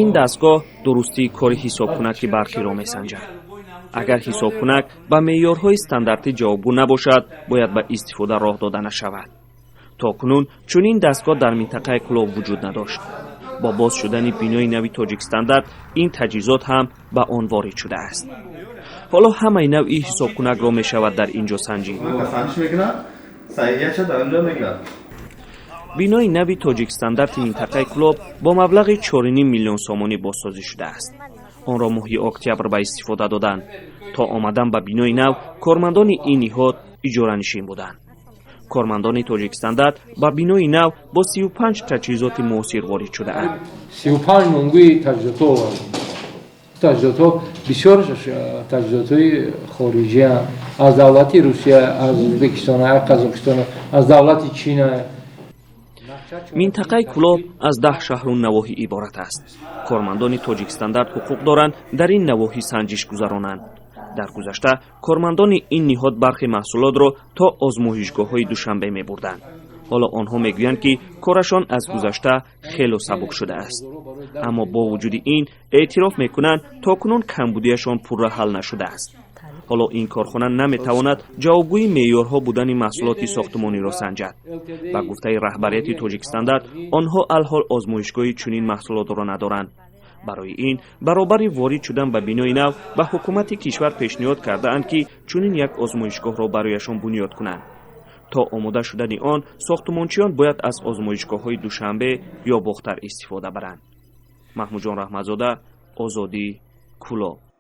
Ин дастгоҳ дурустии кори ҳисобкунаки барқиро месанҷад. Агар ҳисобкунак ба меъёрҳои стандартӣ ҷавобгӯ набошад, бояд ба истифода роҳ дода нашавад. То кунун чунин дастгоҳ дар минтақаи Кӯлоб вуҷуд надошт. Бо боз шудани бинои нави Тоҷикстандарт ин таҷҳизот ҳам ба он ворид шудааст. Ҳоло ҳамаи навъи ҳисобкунакро мешавад дар ин ҷо санҷид. Бинои нави Тоҷикстандарти минтақаи Кӯлоб бо маблағи 4,5 миллион сомонӣ бозсозӣ шудааст. Онро моҳи октябр ба истифода доданд. То омадан ба бинои нав кормандони ин ниҳод иҷоранишин буданд. Кормандони Тоҷикстандарт ба бинои нав бо 35 таҷҳизоти муосир ворид шудаанд. 35 номгӯи таҷҳизотҳо овардем. Таҷҳизотҳо бисёр таҷҳизотҳои хориҷианд, аз давлати Русия, аз Ӯзбекистон, аз Қазоқистон, аз давлати Чина. Минтақаи Кӯлоб аз 10 шаҳру навоҳӣ иборат аст. Кормандони Тоҷикстандарт ҳуқуқ доранд, дар ин навоҳӣ санҷиш гузаронанд. Дар гузашта кормандони ин ниҳод бархе маҳсулотро то озмоишгоҳҳои Душанбе мебурданд. Ҳоло онҳо мегӯянд, ки корашон аз гузашта хело сабук шудааст, аммо бо вуҷуди ин эътироф мекунанд, то кунун камбудиашон пурра ҳал нашудааст. Ҳоло ин корхона наметавонад ҷавобгӯи меъёрҳо будани маҳсулоти сохтмониро санҷад. Ба гуфтаи раҳбарияти Тоҷикстандарт, онҳо алҳол озмоишгоҳи чунин маҳсулотро надоранд. Барои ин баробари ворид шудан ба бинои нав ба ҳукумати кишвар пешниҳод кардаанд, ки чунин як озмоишгоҳро барояшон бунёд кунанд. То омода шудани он сохтмончиён бояд аз озмоишгоҳҳои Душанбе ё Бохтар истифода баранд. Маҳмудҷон Раҳматзода, Озодӣ, Кӯлоб.